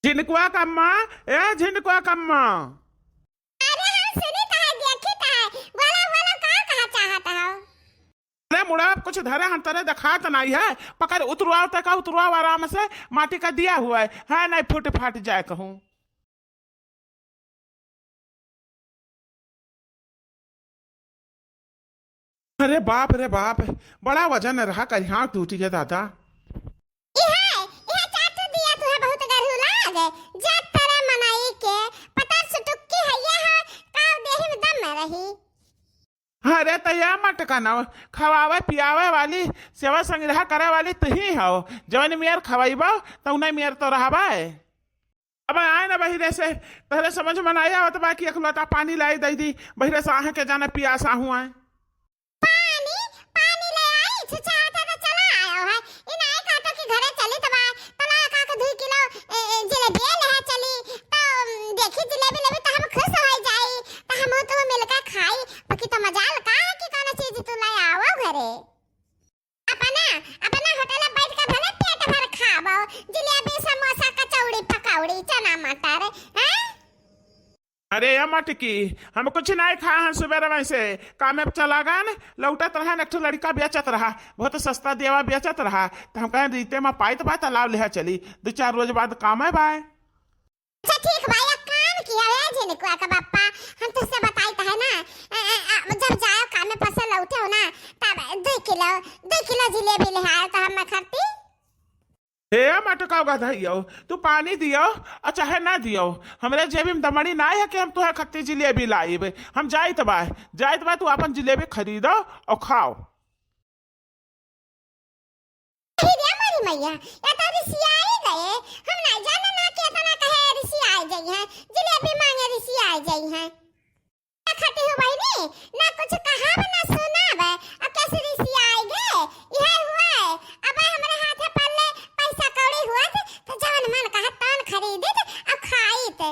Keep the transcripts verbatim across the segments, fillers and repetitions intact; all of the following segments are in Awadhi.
झिनकुआ कम्मा, ए झिनकुआ कम्मा। अरे हम सुनित है, देखित है। बोलो, बोलो, का कहा चाहत हो? अरे मुड़ा, कुछ धरे हन तरे देखात नाई है। पकड़, उतरवाओ, तका उतरवाओ आराम से। माटी का दिया हुआ है, है नाई फूट फाट जाए कहूँ। अरे बाप रे बाप, बड़ा वजन रहा, करिहाव टूट गया दादा। इहे, इहे चाटू दिया तुहे बहुत गरहू लागे, जात तरे मनई के, पता सुटुक्की है ये है, काव देही में दम में रही। अरे त या मटका न, खवावे पियावे वाली, सेवा संग्रह करे वाली तुही हो, जवन मेर खवाइबो, तउने मेर तो रहबे। अब आए ना बहिरे से, तोहरे समझ में ना आवत बा कि एक लोटा पानी लाई दई दी, बहिरे से आहे के जाने पियासा हुआ है। पानी, पानी ले आई, छुछावता तो चला आयो है। ई नाई कहता कि घरे चली त बा, तला का के दुई किलो, ए, ए, जिलेबी ले चली, तो, उम, देखी जिलेबी लेबी तो हम खुश हो जाई, तो हम तू मिलके खाई। बाकी तो मजाल का है कि कौनो चीज तू ले आवो घरे। अपना, अपना होटल में बैठ के भले पेट भर खाबो, जिलेबी, समोसा, कचौड़ी, पकौड़ी, चना मटर, हैं? अरे या मटकी, हम कुछ नाई खा हन सुबेर में से, कामे पे चला गन, लौटत रहा, एक ठो लड़का बेचत रहा, बहुत सस्ता देवा बेचत रहा, तो हम कहें रीते में पाइत बा, त लाव लेहा चली, दो चार रोज बाद काम है बाय। अच्छा ठीक बा, एक काम किया है झिनकुआ का बप्पा, हम तुझसे बताइत है ना, अ, अ, अ, जब जाओ कामे पर से लौटे हो ना, तब दो किलो, दो किलो जिलेबी ले आयो तो हम खरती। हे मटका गधइयो, तू पानी दियो और चाहे ना दियो, हमरे जेबी में दमड़ी ना है कि हम तुहे खत्ती जिलेबी लाइब। हम जाइत बा, जाइत बा, तू अपन जिलेबी खरीदो और खाओ। अरे रे मोरी मैया, या तो रिसियाई गए। हम ना जाने ना कि इतना कहे रिसियाई जाई है, जिलेबी मांगे रिसियाई जाई है। खटी हो बहिनी, ना कुछ कहब ना सुनब, आ कैसे रिसियाई गए? इहे हुए, अब हमरे हाथे पल्ले पैसा कौड़ी हुआ थे, तो जवन मन कहा तवन खरीदित आ खाइत।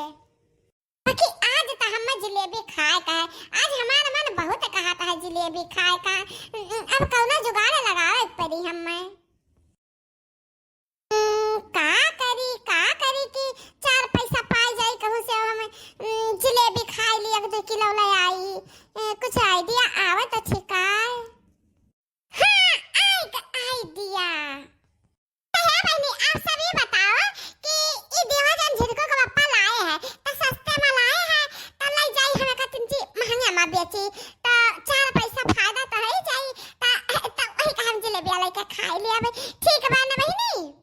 बाकी आज त हम्मे जिलेबी खाए का है, आज हमार मन बहुत कहत है जिलेबी खाए का। अब कौनो जुगाड़ लगावे के पड़ी हम्मे। हम्म, का करी, का करी कि चार पैसा पाई जाई कहूँ से हम, हम्म, जिलेबी खाई ली, एक दो किलो ले आई। ए, कुछ idea आवे तो छिकाए। हाँ, एक idea। हे बहिनी, आप सब ये बताओ कि ई देवा जन झिनको के पप्पा लाए हैं, तो सस्ते में लाए हैं, तो ले जाई हमें खातिर जी महंगे में बेची, तो चार पैसा फायदा तो है ही जाई, तो, तो वही का हम जिलेबिया लेके खाई ले अब। ठीक बा ना बहिनी?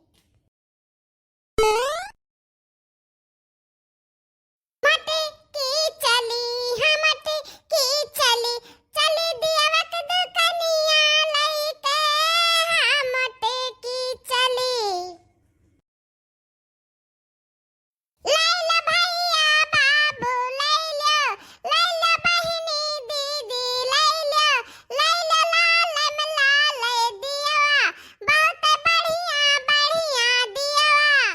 मटकी चली, हाँ मटकी चली, चली दियवा के दुकनिया लइके, हाँ मटकी चली। लइलो भइया बाबू लइलो, लइलो बहिनी दीदी लइलो, लइलो लाल में लाल दियवा, बहुत बढ़िया बढ़िया दियवा।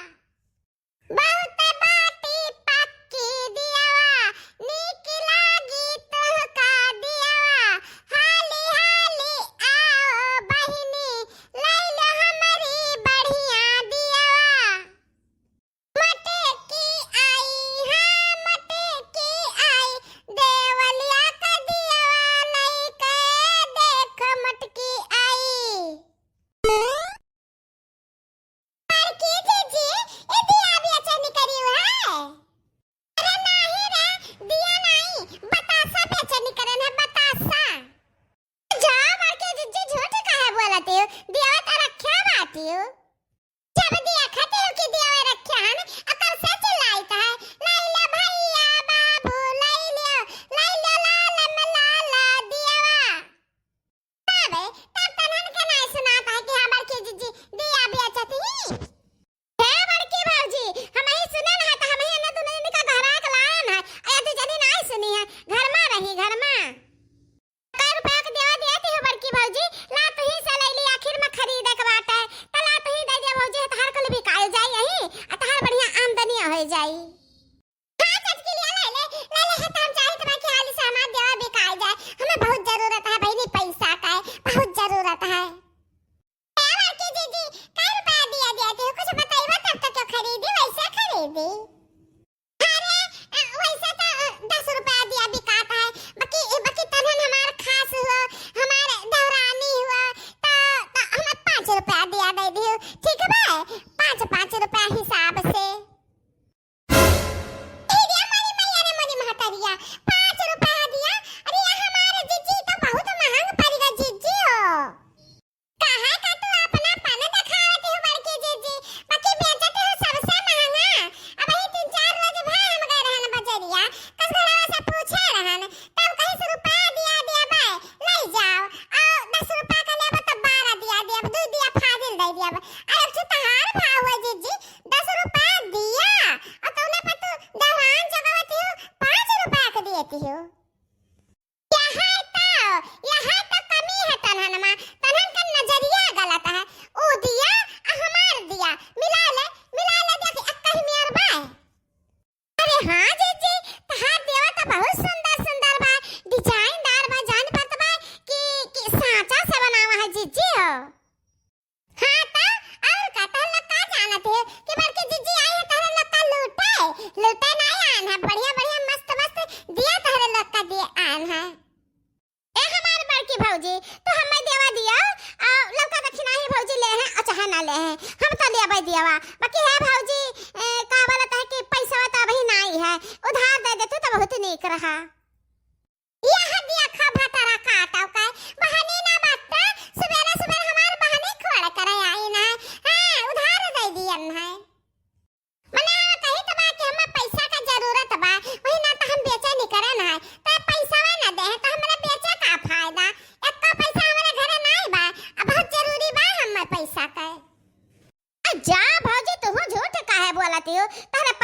बहुत बाटी पक्की दियवा, नीक लागी तुहका दियवा। हाली हाली आओ बहिनी, लइलो हमरी बढ़िया दियवा। मटकी आई, हाँ मटकी आई, देवलिया का दियवा लइके देख मटकी आई। बड़की जीजी, ए दिया बेचनी करियो है? अरे नाही रे, दिया नाही, बतासा बेचनी करन है, बतासा। जा बड़की जीजी, झूठ काहे बोलती हो? दिया तो रख्या बाटी हो। जब दिया खाती हो कि दिया रख्या है ना, अकर से चिल्लाइत है, "लइलो भइया बाबू, लइलो, लइलो लाल में लाल दियवा।" तबे, तब तनहन के नाई सुनात है कि हाँ, बड़की जीजी दिया बेचत ही। हे बड़की भौजी, हमही सुने न है, त हमही एने दुनो जनी का घरा के लायन है। आ यदि जनी नाई सुनी है, घर मा रही, घर मा। कै रुपया के देवा देती हो बड़की भौजी, ला तुही से लइली, आखिर मा खरीदे के बाटे, त ला तुही दे दिया भौजी, तहार कुल बिकाई जाई यही, आ तहार बढ़िया आमदनी हो जाई। हाँ, चटकी लिया, ले ले, ले ले, है तो हम चाहित बा कि हाली से हमार देवा बिकाई जाए। हमें बहुत जरूरत है बहिनी पैसा का, बहुत जरूरत है। ए बड़की जीजी, कै रुपया दिया दिया थे? कुछ बताइबा तब तो क्यों खरीदी, वैसे खरीदी।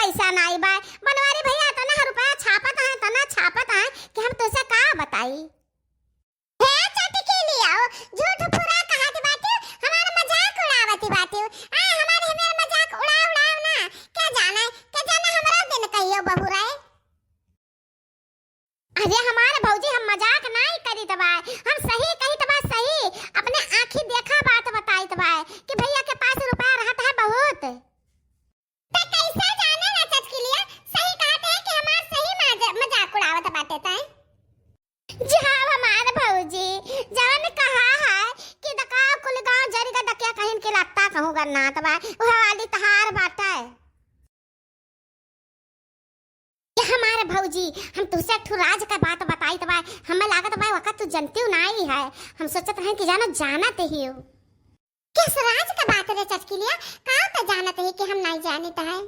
पैसा नाई बा। बनवारी भइया इतना रुपया छापत हैं, इतना छापत हैं कि हम तुसे का बताई। हे चटकी लियाओ, झूठ फुरा कहत बाटे, हमार मजाक उड़ावत बाटे। आ, हमार, हमार मजाक उड़ाओ, उड़ाओ ना। का जाने, का जाने हमरो दिन कहियो बहुराए। अरे हमार भौजी, हम मजाक नाई करित बाय, हम सही कहित बाय, सही। अपने आँखी देखा बात बताइत बाय कि भइया के पास रुपया रहत है बहुत। त कैसे जाने ना चटकिलिया, सही कहत है कि हमार सही मजा-, मजाक उड़ावत बाटे तैं। जाओ हमार भौजी, जवन कहा है कि दकाव कुल गाँव जरि गा दकिया कहिन के लत्ता कहूँ गन्नात बा, उहे वाली तहार बाटे। ये हमार भौजी, हम तुसे एक ठो राज का बात बताइत बा, हमें लागत बा वका तू जनतिउ नाई है, हम सोचत हैं कि जानो जानत ही हो। किस राज का बात रे चटकिलिया? का तो जानत है कि हम नाई जानित है?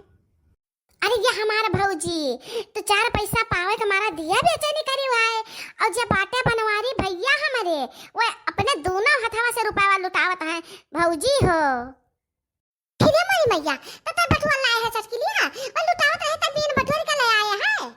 अरे ये हमार भौजी, तो चार पैसा पावे के मारा दिया बेचैनी करी हुआ है, और जे बाटे बनवारी भइया हमरे, वो अपने दोनों हथवा से रुपया लुटावत हैं भौजी हो। फिरे मोरी मैया, तो तब बटुआ लाए है चटकिलिया, वो लुटावत रहे तब दिन बटुआ के ले आए है।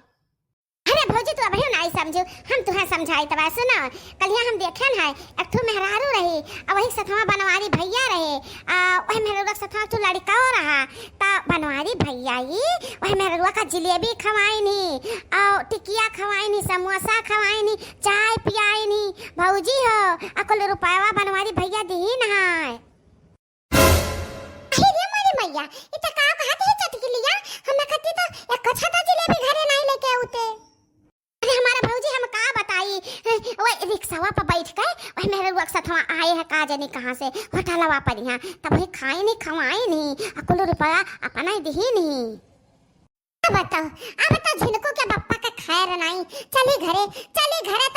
अरे भौजी, तू अबहियो नाई समझू, हम तुहे समझाइत बा। सुनो, कलिया हम देखेन है, एक ठो मेहरारू रही, आ वही सथवा बनवारी भइया रहे, आ वही मेहरारू के सथवा तू लड़िकाओ रहा, त बनवारी भइया ही वही मेहरारुआ का जिलेबी खवाइन ही, आ टिकिया खवाइन ही, समोसा खवाइन ही, चाय पियाइन ही, भौजी हो, आ कुल रुपयवा बनवारी भइया दिहिन है। अरे रे मोरी मैया, ई त का कहत है चटकिलिया? हम खती तो एक छाता जिलेबी घरे नाई लेके आउते। अरे हमार भौजी, हम का बताई, वो रिक्शावा पर बैठ के वही मेहरारुआ के सथवा आए है, का जानी कहाँ से, होटलवा पर यहाँ, तब वही खाइन ही, खवाइन ही, आ कुल रुपया अपना ही दिहिन ही। अब बताओ, अब तो झिनकू के बप्पा के खैर नाई। चली घरे, चली घरे,